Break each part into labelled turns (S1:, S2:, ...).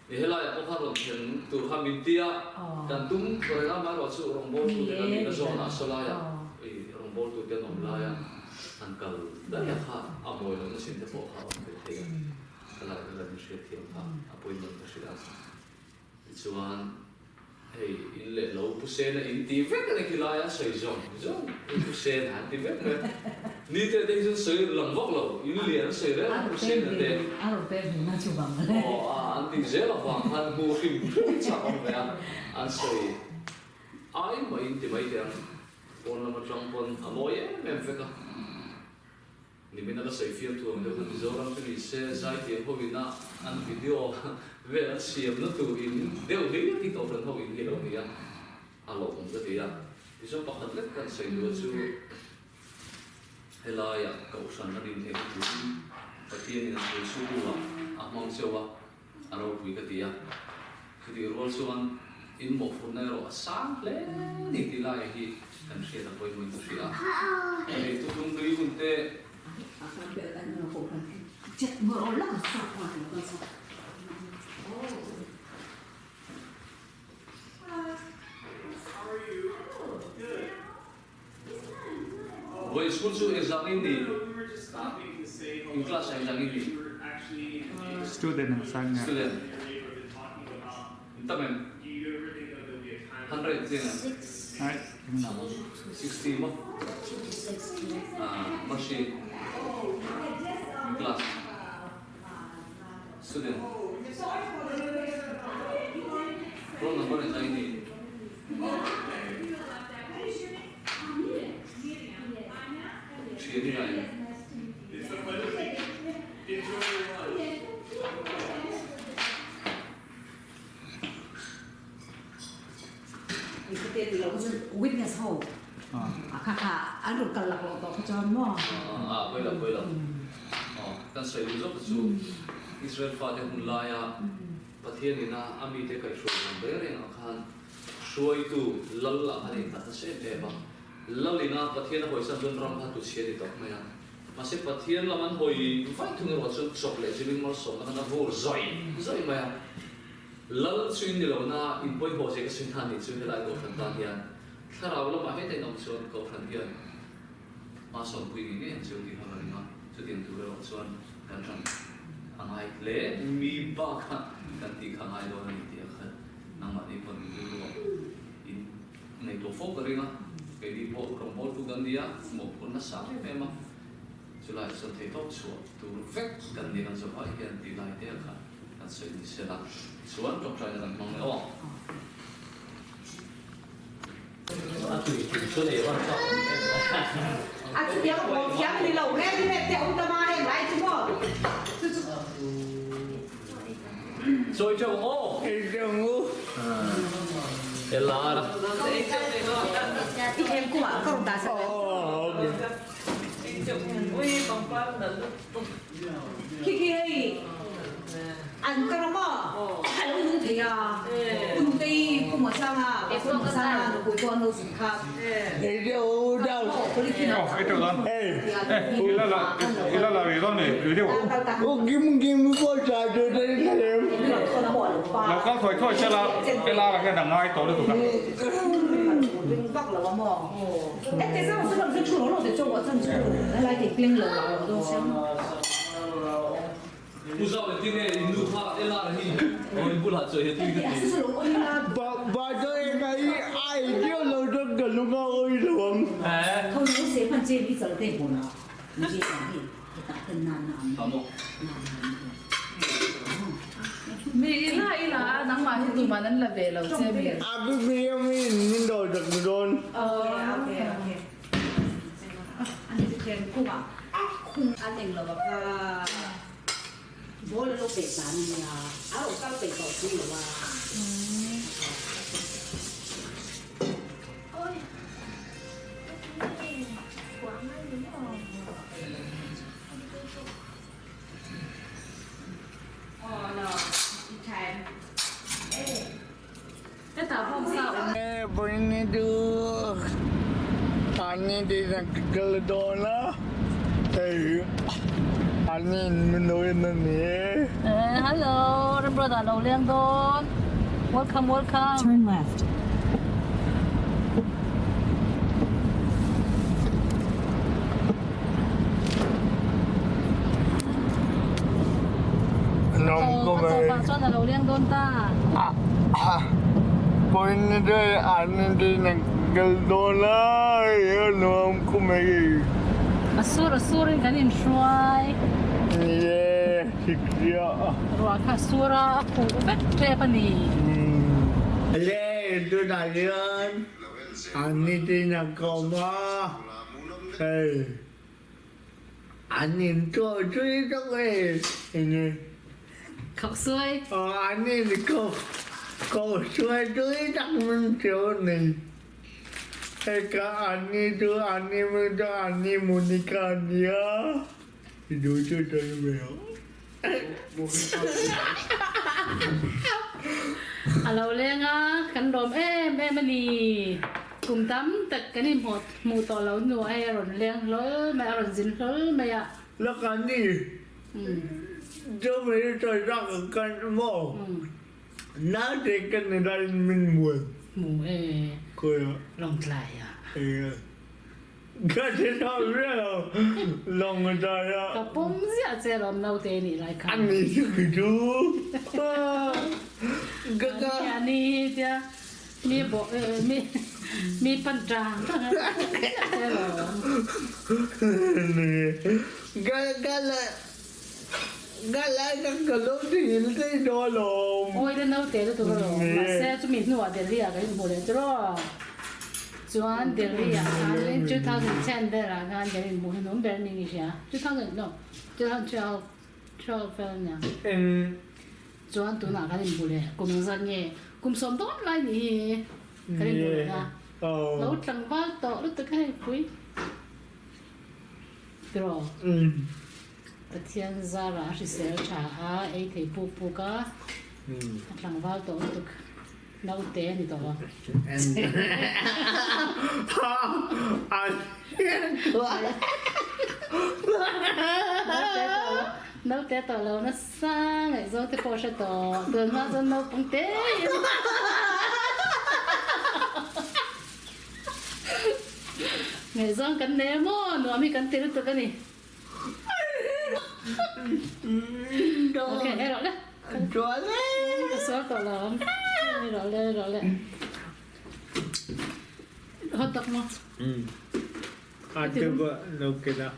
S1: Ni helaiah pawh kha rawn thlen tur kha min ti a, kan tum reng a, amaherawhchu rawngbawltute kan nihna zawnah sawlaiah i rawngbawltute an awm laia an kal daih a kha a mawi lohna chin te pawh kha a awm ve thei a, helai vel an inhriatthiam kha a pawimawh in ka hria a. Tichuan hei in leh lo pu sena in ti vek a ni khi lai a sawi zawng zawng in pu sena an ti vek mai a, ni te te hi chuan sawi lang vak lo in lian an sawi reng a pu sena te aw a an tih zel avang khan hmu hrim hrim chak awm ve a an sawi ai mah in ti mai teh ang pawn lam atang pawn a mawi em em vek a. Nimin a ka sawi fiam thu ang deuh khan Mizoram chu ni se zaithiam ho ina an video vel an siamna tur in deuh hlir hi kohhran ho in hi lo ni a, a lawmawm ka ti a. Tichuan pakhat lek kan sawi duh chu helaiah kohhran a din theihna turin Pathianin a thil chhungah a hmang cheu a, a ropui ka ti a. Chutih rual chuan in mawhphurhna erawh a sang hle ni tih lai hi kan hriat a pawimawhin ka hria a. Hei tuhlum hlui hun te. Vawi school chu engzah in ni? In class ah engzah in ni?
S2: Student ang sang nga.
S1: Student. In tam em? 100 chiang em?
S2: Ai, eng lam.
S1: 60 maw? Ah, Mercy. In class. Student. Roll number engzah in ni? Thian i ngai em?
S3: Witness ho kha kha an rawn kal laklawh tawh kha chuan maw?
S1: A pawi lo pawi lo. Kan sawi duh zawk chu Israel fate hun laia Pathian ina a mite kaihhruai dan reng rengah khan Hruaitu lal ah khan a innghat nasa em em a, lal ina Pathian a hawisan chuan ram kha tuchhia a ni tawp mai a. Mahse Pathian lam an hawi vaih thung erawh chuan chawp leh zilin malsawmna khan a vur zawih zawih mai a. Lal chu in ni lo na in pawihmawh zia ka sawi hna nih chu helai Kohhran tan hian thlarau lamah heta in awm chuan Kohhran hian hma sawmpui ngei ngei ang chu tih kha ka ring a, chutiang tur erawh chuan kan ran a ngai hle. Mi bak kha kan tih kha a ngai dawn a ni tih a khat. Nangmahni pawn min rilru a, in ngaihtuah fo ka ring a, keini pawh rawngbawltu kan ni a, mawhphurh nasa em em a, chulai chuan theihtawp chhuah tur vek kan ni kan zawhah hian tih lai te kha kan sawi ni se la, tichuan tawngtaina kan hmang leh aw. A tui tui chuan ei van chak awm em em.
S3: A chutiang a bawm thiam a ni lo, ready made te a awm ta ma heng lai chu maw? Chu chu.
S1: Chawi teuh ang aw.
S2: Ei teuh ang u.
S1: E lar a.
S3: I thlem kumah ka rawn dah sak le. Khi khi hei an ka ram a a lo nung thei a Puntei Pu Masanga Pastor Masanga nupui pawh an lo zin kha.
S1: Pu Zau leh tinge in nu kha Ella hi aw in bulah chawi he tui ka ti.
S4: Mi ila ila nangmah hi tuman an la ve lo che mi.
S3: An eng lo a kha ball a lo peh dan a nia, a rawn kal peih tawh si lo a.
S5: Ani in min lo en a ni e.
S4: Hello, Rembrother lo leng dawn. Welcome, welcome.
S6: Turn left.
S5: Nuam ko
S4: Ka
S5: mai.
S4: chawpah chuan a lo leng dawn ta.
S5: Point te ani te na kal dawn a, nuam ko mai.
S4: A sur a surin kan inhruai.
S5: Ni e, sikriah.
S4: Ruah kha a sur a, a khuh vek tep a ni.
S5: Le, tunah hian ani te na ka awm a, hei an intuah tui tak e enge.
S4: Khauhsuai.
S5: Aw an in khauhsuai tui tak min teu a ni. Hei ka ani chu ani min chu ani Monica a nia. I duh chu sawi ve ang.
S4: A lo leng a, kan lawm em em a ni. Kum tam tak kan inhmuh hmuh tawh lo hnuah hei a rawn leng hlawl mai a, a rawn zin hlawl mai a.
S5: Laka ni, chumi sawi tak kan maw? Naute ka ni laiin min muan.
S4: Hmu e.
S5: Khawiah?
S4: Lawngtlai ah.
S5: Eng. Ka ti tha viau Lawngtlai ah.
S4: Ka pawm ziah che lawm naute nih lai khan.
S5: A ni chu ki chu. Ka ka.
S4: A ni tia mi bo mi mi pan tang tang a ziah che lawm.
S5: Ni ka ka la ka lai khan ka lo thil thei dawn lawm.
S4: Awi la naute lutuk alawm mahse chumi hnuah Delhi ah kan inhmu leh tiraw. Chuan Delhi ah khan 2010 velah khan kan inhmuh hi nung ber ning i hria 2000 no 2012 12 vel ania chuan tunah kan inhmu leh kum engzat nge kum sawm dawn lai nih hi kan inhmu leh a lo tlangval tawh lutuk a hei pui tiraw Pathian zarah a hrisel tha a ei thei puk puk a a tlangval tawh lutuk. Naute a ni tawh a. Naute tawh lo nasa ngaihzawng te pawh hre tawh. Tun hma chuan naupang te in. Ngaihzawng kan nei a maw? Nuam hi kan ti lutuk a ni. Ok, hei rawh le. Ka sual tawh lo ang. Hei rawh le, hei rawh le. Hot dog maw?
S5: Artui pawh lo ken a.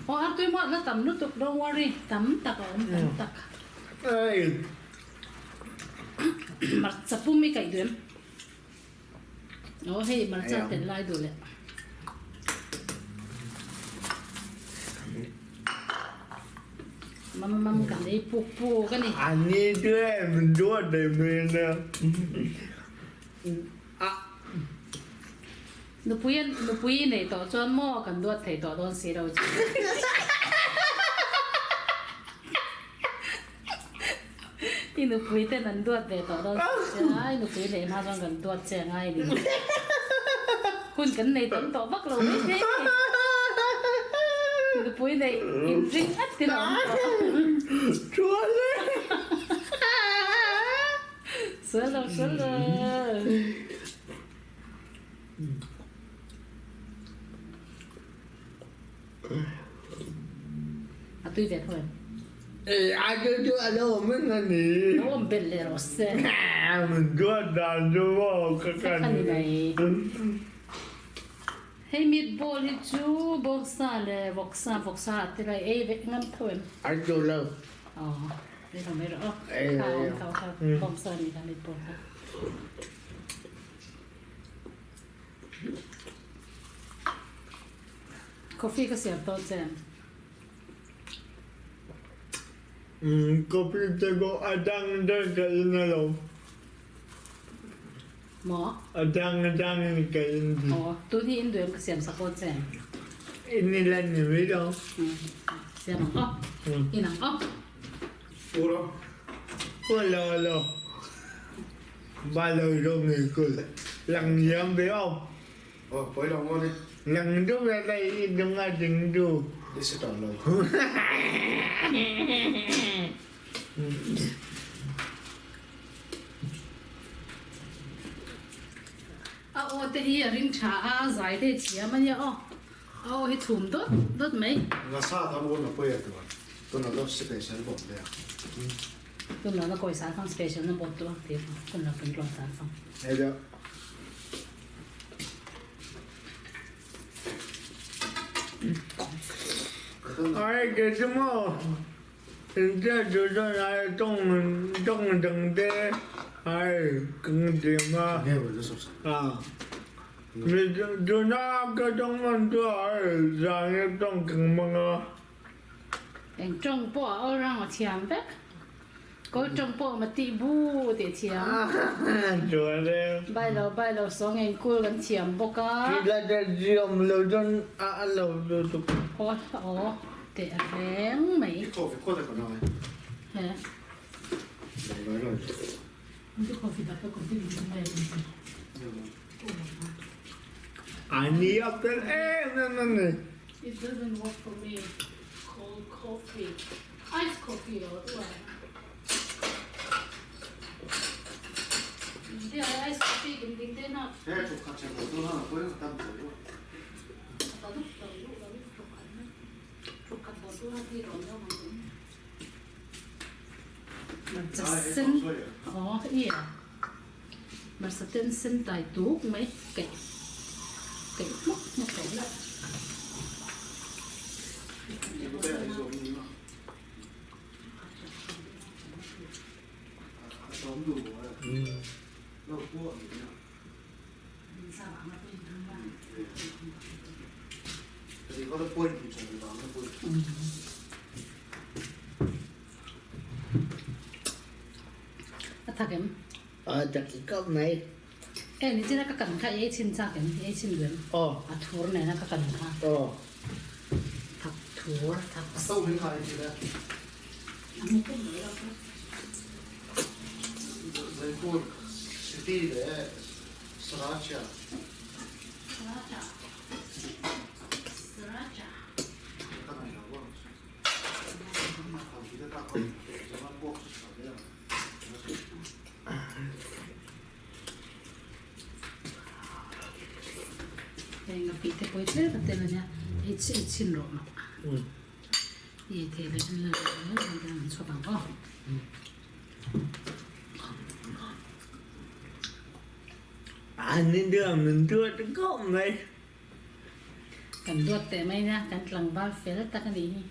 S4: Aw artui maw la tam lutuk, don't worry. Tam tak a awm, tam tak. Hmarcha pum i kaih duh em? Aw hei hmarcha tel lai duh leh. Mam mam kan ei puk puk a ni.
S5: A ni chu e min duat em em a.
S4: Nupui nupui i neih tawh chuan maw kan duat thei tawh dawn si lo chu. I nupui ten an duat ve tawh dawn si che a, i nupui neih hma chuan kan duat che a ngai ni. Hun kan nei tam tawh vak lo mai thei a ni. Nupui neih inring ngat in a awm tawh.
S5: Chuan e!
S4: Sual lo, sual lo. A tui ve tho em?
S5: E a chu chu a lo awm reng a ni.
S4: Lo awm belh leh rawh se.
S5: Min duat dan chu maw ka kan.
S4: Ka ni mai. Hei meatball hi chu bawngsa leh vawksa vawksa a ti lai ei vek ngam tho em?
S5: A chu lo.
S4: Aw ei lo mai rawh aw. Kha awm tho kha bawngsa a nih kha meatball kha. Coffee ka siam tawh che.
S5: Coffee te pawh a dang dang ka in alawm.
S4: Maw?
S5: A dang dang in ka in thin.
S4: Aw, tun hi in duh em ka siam sak aw che.
S5: In i la ni mai lo.
S4: Siam ang aw. In ang aw.
S5: Ura. Ula ula. Ba lo zo nge kul. Lang hiam ve aw.
S7: Aw, pawi lo ngawn e.
S5: Nang chu ve lai i dung a ding chu.
S6: I si tawh lo.
S4: A aw te hi a ring tha a, zai te hi thiam a nia aw. A aw hi thum dawt dawt mai.
S6: Ngasa tan awn a pawi a tur. Tunah lo special bawk ve a.
S4: Tunah na kawi san fang special na bawt tu a ti fang. Tunah kan tlawn san fang.
S6: Hei deuh.
S5: Ai ke chu maw in tia chu chuan ai tawng tawng dang te ai kan thiam a a mi tuna ka tawng hman chu ai zan hi tawng kan hmang a.
S4: Eng tawng pawh a all round a thiam vek. Kawl tawng pawh ma tih bu tih thiam. Bai lo bai lo sawng eng kul kan thiam bawk a. Aw aw teh reng mai. He. It doesn't work for me. Cold coffee. Ice coffee lo tu a. Te ai ice coffee kin ding te na. Hmarcha sen aw i a hmarcha ten sen tai tuk mai kaih kaih hmawk hmawk tawh ila. A thak em?
S5: A thak khawp mai.
S4: E nichina ka kan kha i ei chhin chak em? I ei chhin duh em?
S5: Aw.
S4: A thur nena ka kan kha.
S5: Aw.
S4: Thak thur thak.
S6: A so hin kha i ti le.
S4: A mu pum lo ila kha.
S6: Zaipur city le Sriracha.
S4: Sriracha. Sriracha. Heng a pite pawh hi tlem a tel a nia hei chhin chhin rawh mah i ei thei leh la leh mai ang an chhuak ang aw.
S5: An ni deuh min duat khawp mai.
S4: Kan duat teh mai nia kan tlangval fel tak a nih hi.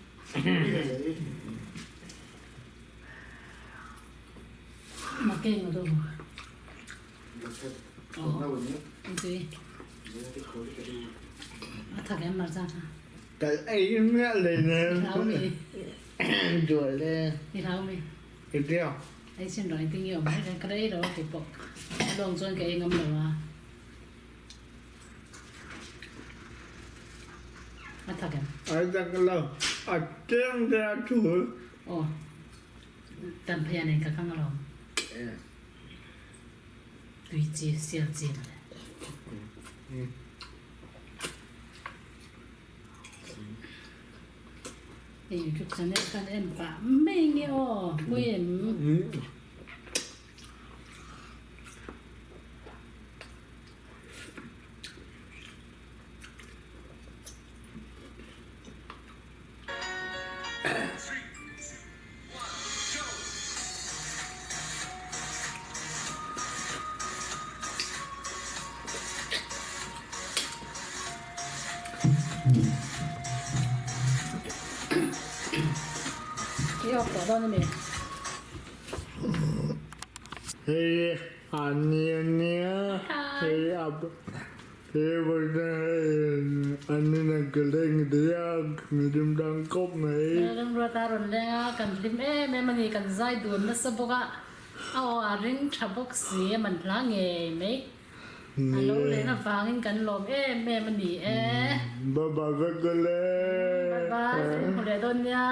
S4: Makeng a do. A thak em marza kha.
S5: Kal ei miah lei nen.
S4: I hlau mi.
S5: Dual e.
S4: I hlau mi.
S5: I tia.
S4: Ei chin rawh engtin nge awm mai ka la ei lo a kei pawh. Lawng chuan ka ei ngam lo a. A thak em?
S5: A thak lo. A chiang te a thu.
S4: Aw. Tan phei a nei ka kang alawm. Tui chi sial chi mawle. Hei YouTube channel khan en pah mai nge aw pui em. I awk tawh dawn a mi?
S5: Hei a nia nia hei a hei
S4: Lalremruata rawn leng a, kan hlim em em a ni, kan zai dun nasa bawk a, a aw a ring tha bawk si a man hla ngei mai, a lo len avangin kan lawm em em a ni e.
S5: Bye bye vek le.
S4: Bye bye, kan hmu leh dawn nia.